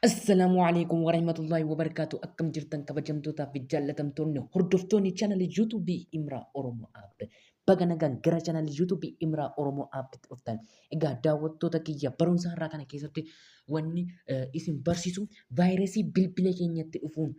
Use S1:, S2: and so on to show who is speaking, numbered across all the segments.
S1: Assalaamu alaikum warahmatullahi wabarakaatu. Akkam jirtan, kabajamtootaa fi jaallatamtoonni hordoftoonni chaanalii YouTube Imraa Oromoo App? Baga nagaan gara chaanalii YouTube Imraa Oromoo App dhuftan. Egaa daawwattoota kiyya, barumsa har'aa kana keessatti wanni isin barsiisu vaayirasii bilbila keenyatti dhufuun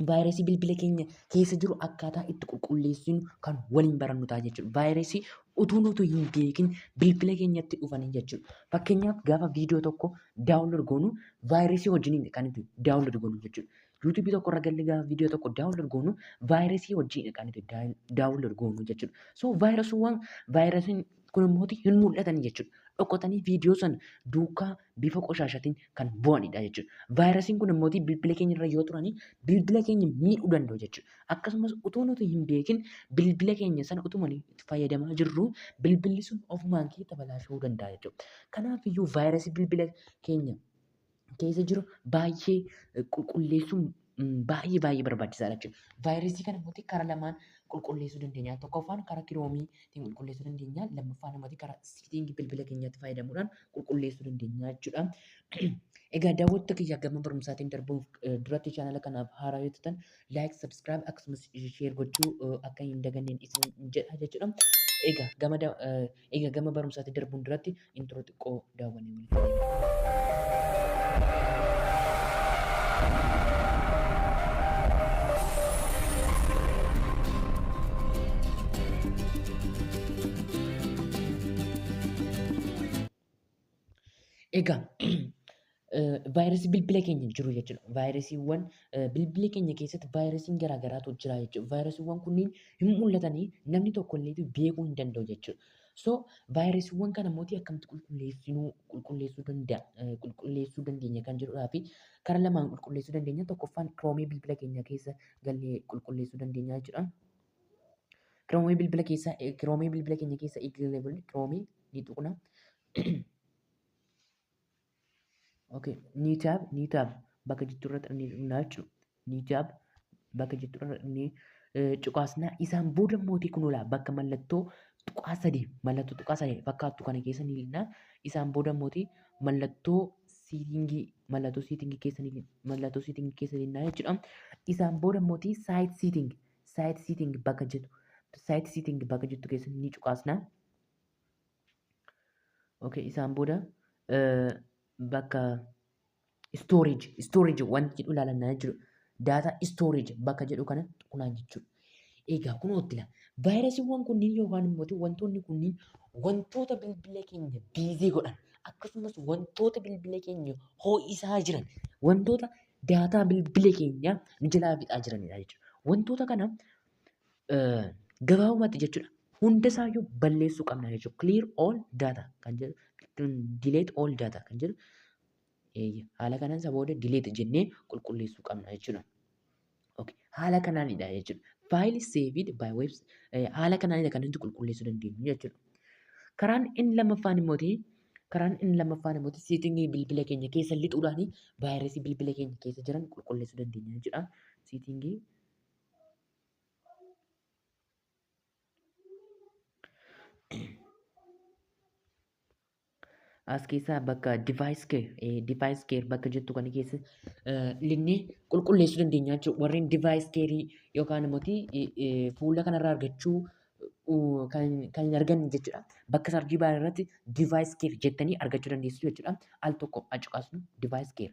S1: vaayirasii bilbila keenya keessa jiru akkaataa itti qulqulleessinu kan waliin barannu ta'a jechuudha. Vaayirasii utuu nuti hin beekin bilbila keenyatti dhufanii jechuudha. Fakkeenyaaf, gaafa viidiyoo tokko download goonu vaayirasii wajjin kan nuti download goonu jechuudha. YouTube tokko irra galle gaafa viidiyoo tokko download goonu vaayirasii wajjin kan nuti download goonu jechuudha. So vaayirasiiwwan, vaayirasiin kun immoo hin mul'atan jechuudha. Dhokatanii viidiyoo sana duukaa bifa qoshaashatiin kan bu'anidha jechuudha. Vaayirasiin kun immoo bilbila keenya irra yoo turanii bilbila keenya miidhuu danda'u jechuudha. Akkasumas utuu nuti hin beekin bilbila keenya sana utuma itti fayyadamaa jirru bilbilli sun ofumaan keessa balaasha'uu danda'a jechuudha. Kanaaf iyyuu vaayirasii bilbila keenya keessa jiru baay'ee qulqulleessuun baay'ee baay'ee barbaachisaadha jechuudha. Vaayirasii kana immoo karaa lamaan qulqulleessuu dandeenya. Tokkoffaan karaa Chromeiitiin qulqulleessuu dandeenya. Lammaffaan immoo karaa settingii bilbila keenyaatti fayyadamuudhaan qulqulleessuu dandeenya jechuudha. Egaa daawwattoota kiyya, gama barumsaatiin darbuuf duratti chaanala kanaaf haaraa yoo ta'an like, subscribe akkasumas share gochuu akka hin daganneen isin jedha jechuudha. Egaa gama barumsaatiin darbuun duratti intro xiqqoo daawwannee walitti deebina. Egaa vaayirasii bilbila keenya jiru jechuudha. Vaayirasiiwwan bilbila keenya keessatti vaayirasiin garaa garaatu jira jechuudha. Vaayirasiiwwan kunniin hin mul'atanii, namni tokko illee beekuu hin danda'u jechuudha. So vaayirasiiwwan kana mootii akkamitti qulqulleessinuu qulqulleessuu danda'a qulqulleessuu dandeenya kan jedhudhaa fi karaa lamaan qulqulleessuu dandeenya. Tokkoffaan Chromeii bilbila keenya keessa gallee qulqulleessuu dandeenya jechuudha. Chromeii bilbila keenya keessa eegalee Chromeii ni tuqna. Okay, new tab bakka jettu irratti ni dhumna jechuudha. New tab bakka jettu irra ni cuqaasna. Isaan booda mootii kun olaa bakka mallattoo tuqaa sadii fakkaattu kana keessa ni linna. Isaan booda mootii mallattoo settingii keessa linna jechuudha. Isaan booda mootii site setting bakka jettu keessa ni cuqaasna. Okay, isaan booda bakka storage wanti jedhu ilaalannaa jechuudha. Data storage bakka jedhu kana tuqnaa jechuudha. Egaa kunootti la vaayirasiiwwan kunniin yookaan immoo wantoonni kunniin wantoota bilbila keenya busy godhan, akkasumas wantoota bilbila keenya ho'isaa jiran, wantoota data bilbila keenya nu jalaa fixaa jiranidha jechuudha. Wantoota kana gabaabumatti jechuudha, hunda isaayyuu balleessuu qabna jechuudha. Clear all data kan jedhu, delete all data kan jedhu, haala kanaan isa booda delete jennee qulqulleessuu qabna jechuudha. Okay. Haala kanaanidha jechuudha. File saved by webs haala kanaanidha kan nuti qulqulleessuu dandeenyu jechuudha. Karaan inni lammaffaan immoo settingii bilbila keenya keessa lixuudhaan vaayirasii bilbila keenya keessa jiran qulqulleessuu dandeenya jechuudha. Settingii as keessaa bakka device care bakka jettu kana keessa linnee qulqulleessuu dandeenya jechuudha. Warreen device care yookaan immoo fuula kanarraa argachuu kan hin arganne jechuudha. Bakka search bar irratti device care jettanii argachuu dandeessu jechuudha. Al tokko acuqaasnu device care.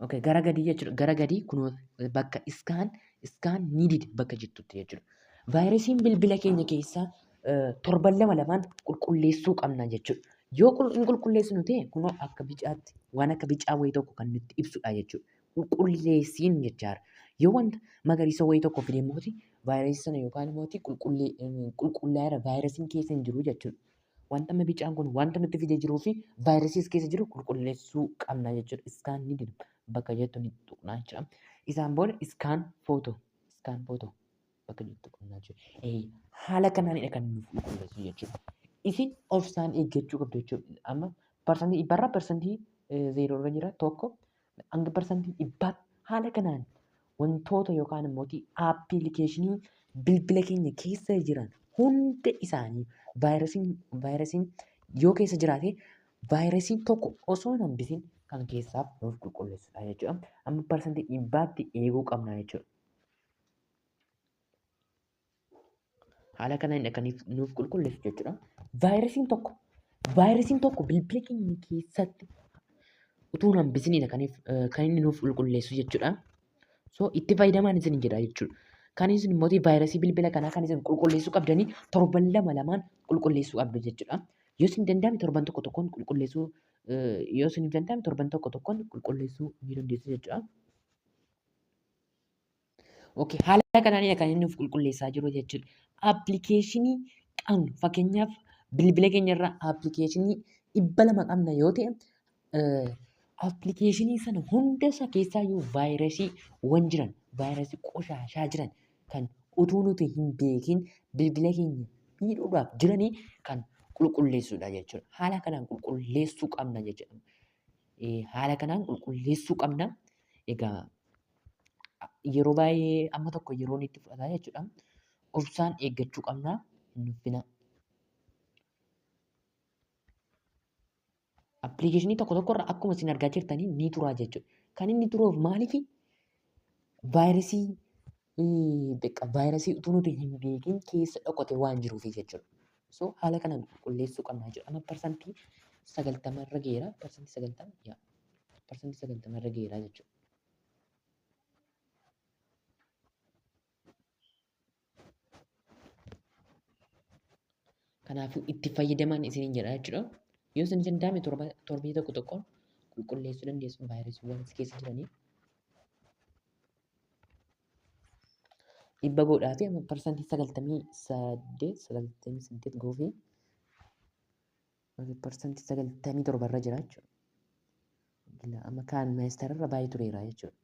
S1: Okay, gara gadii jechuudha. Gara gadii kunoo bakka scan needed bakka jettutti jechuudha. Vaayirasiin bilbila keenya keessaa torban lama lamaan qulqulleessuu qabna jechuudha. Yoo hin qulqulleessinu ta'e kunoo akka bicaatti waan akka bicaa wayii tokko kan nutti ibsudha jechuudha. Qulqulleessiin jechaadha. Yoo wanta magariisa wayii tokko fide immoo vaayirasii sana yookaan immoo qulqullaa'eera, vaayirasiin keessa hin jiru jechuudha. Wanta amma bicaan kun wanta nutti fidee jiruu fi vaayirasiis keessa jiru qulqulleessuu qabna jechuudha. Scan needed bakka jettu ni tuqnaa jechuudha. Isaan booda scan photo bakka jettu tuqnaa jechuudha. Haala kanaanidha kan nuuf qulqulleessu jechuudha. Isin obsaan eeggachuu qabdu jechuudha. Amma 100% 0% irra jira, 1 hanga 100%tti haala kanaan wantoota yookaan immoo applicationii bilbila keenya keessa jiran hunda isaanii vaayirasiin yoo keessa jiraate Vaayirasiin tokko osoo hin hambisiin kan keessaaf nuuf qulqulleessudha jechuudha. Amma 100%tti eeguu qabna jechuudha. Haala kanaan kan nuuf qulqulleessu jechuudha. Vaayirasiin tokko bilbila keenya keessatti utuu hin hambisiniidha kan inni nuuf qulqulleessu jechuudha. So itti fayyadamaan isin jedha jechuudha. Kan isin immoo vaayirasii bilbila kanaa kan isin qulqulleessuu qabdanii torban lama lamaan qulqulleessuu qabdu jechuudha. Yoo isin danda'ame torban tokko tokkoon qulqulleessuu, yoo isin danda'ame torban tokko tokkoon qulqulleessuu ni dandeessu jechuudha. Okay, haala kanaan kan inni nuuf qulqulleessaa jiru jechuudha. Appilikeeshinii qabnu, fakkeenyaaf bilbila keenya irraa appilikeeshinii 200 qabna yoo ta'e, appilikeeshinii sana hunda isaa keessaayyuu vaayirasiiwwan jiran, vaayirasii qoshaashaa jiran kan utuu nuti hin beekin bilbila keenya miidhuudhaaf jiranii kan qulqulleessudha jechuudha. Haala kanaan qulqulleessuu qabna jechuudha. Haala kanaan qulqulleessuu qabna. Egaa yeroo baay'ee amma tokko yeroon itti fudhata jechuudha. Obsaan eeggachuu qabna. Hin nuffina. Appilikeeshinii tokko tokko irra akkuma isin argaa jirtanii ni tura jechuudha. Kan inni turuuf maaliifi? Vaayirasii beekaa vaayirasii utuu nuti hin beekin keessa dhokate waan jiruufi jechuudha. So haala kanaan qulqulleessuu qabna jechuudha. Amma 90% irra geera. 90%, yaa, 90% irra geera jechuudha. Kanaafuu itti fayyadamaan isiniin jedha jechuudha. Yoo isin danda'ame torbee tokko tokkoon qulqulleessuu dandeessu vaayirasiiwwan as keessa jiranii. 100 godhaa fi amma 98%, 98 goofii 97% irra jira jechuudha. Amma kaan maayistararra baay'ee tureera jechuudha.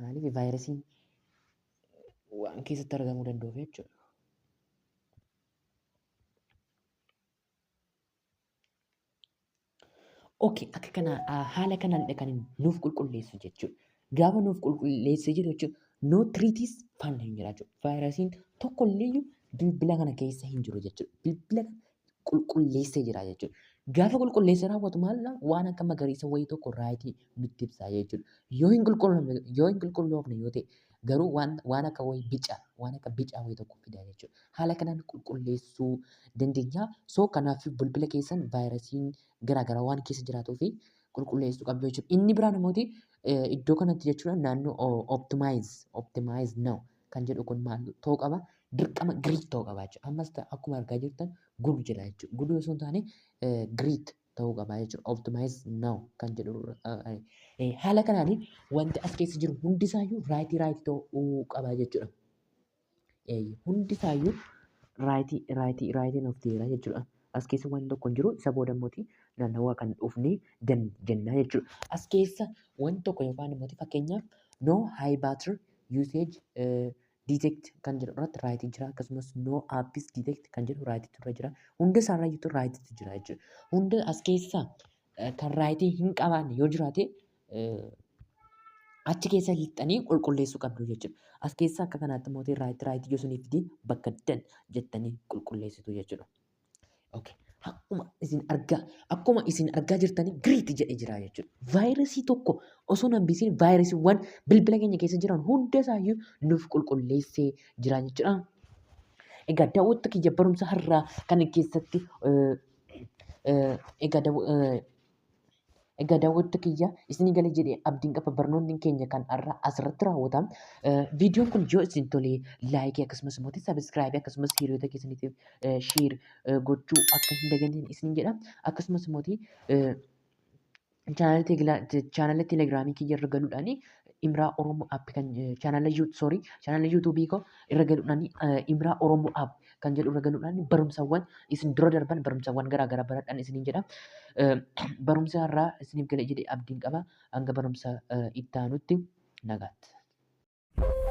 S1: Maaliif? Vaayirasiin waan keessatti argamuu danda'uuf jechuudha. Okay, akka kana haala kanaan kan nuuf qulqulleessu jechuudha. Gaafa nuuf qulqulleessee jiru jechuudha. No threats found hin jira jechuudha. Vaayirasiin tokko illee bilbila kana keessa hin jiru jechuudha. Bilbila kana qulqulleessee jira jechuudha. Gaafa qulqulleessee raawwatu maal waan akka magariisa wayii tokko right nutti ibsa jechuudha. Yoo hin qulqulloofne yoo ta'e garuu waan akka wayii bica waan akka bicaa wayii tokko fida jechuudha. Haala kanaan qulqulleessuu dandeenya. So kanaaf bilbila keessan vaayirasiin garaagaraa waan keessa jiraatuu fi qulqulleessuu qabdu jechuudha. Inni biraan immoo iddoo kanatti jechuudha, naannoo optimize now kan jedhu kun maal ta'uu qaba? Dirqama great ta'uu qaba jechuudha. Ammas akkuma argaa jirtan good jedha jechuudha. Good osoo hin taane great ta'uu qaba jechuudha. Optimize now kan jedhu haala kanaan wanti as keessa jiru hundisaayyuu right right ta'uu qaba jechuudha. Hundisaayyuu right right rightiin of ta'eera jechuudha. As keessa wanti tokko hin jiru. Isa booda immoo naannawaa kan dhufnee jenna jechuudha. As keessa wanti tokko yookaan immoo fakkeenyaaf no high battery usage detect kan jedhu irratti right jira. Akkasumas no apps detect kan jedhu rightitu irra jira. Hunda isaarrayyuu rightitu jira jechuudha. Hunda as keessa kan right hin qabaanne yoo jiraate achi keessa lixxanii qulqulleessuu qabdu jechuudha. As keessa akka kanaatti immoo right right yoo isiniif fide bakka done jettanii qulqulleessitu jechuudha. Okay. Akkuma isin argaa jirtanii great jedhee jira jechuudha. Vaayirasii tokko osoo hin hambisiin vaayirasiiwwan bilbila keenya keessa jiran hunda isaayyuu nuuf qulqulleessee jira jechuudha. Egaa daawwattoota kiyya, barumsa har'aa kana keessatti egaa daawwattoota kiyya, isinii galee jedhee abdiin qaba. Barnoonni keenya kan har'aa asirratti raawwata. Viidiyoon kun yoo isin tole like, akkasumas immoo subscribe, akkasumas hiriyoota keessaniitiif share gochuu akka hin daganneen isin jedha. Akkasumas immoo chaanala telegiraamii kiyya irra galuudhaan Imraa Oromoo App kan chaanala, sorry, chaanala yuutuubii koo irra galuudhaan, Imraa Oromoo App kan jedhu irra galuudhaan barumsawwan isin dura darban, barumsawwan garaa garaa baradhaan isiniin jedha. Barumsa irraa isiniif gala jedhee abdiin qaba. Hanga barumsa itti aanutti nagaatti.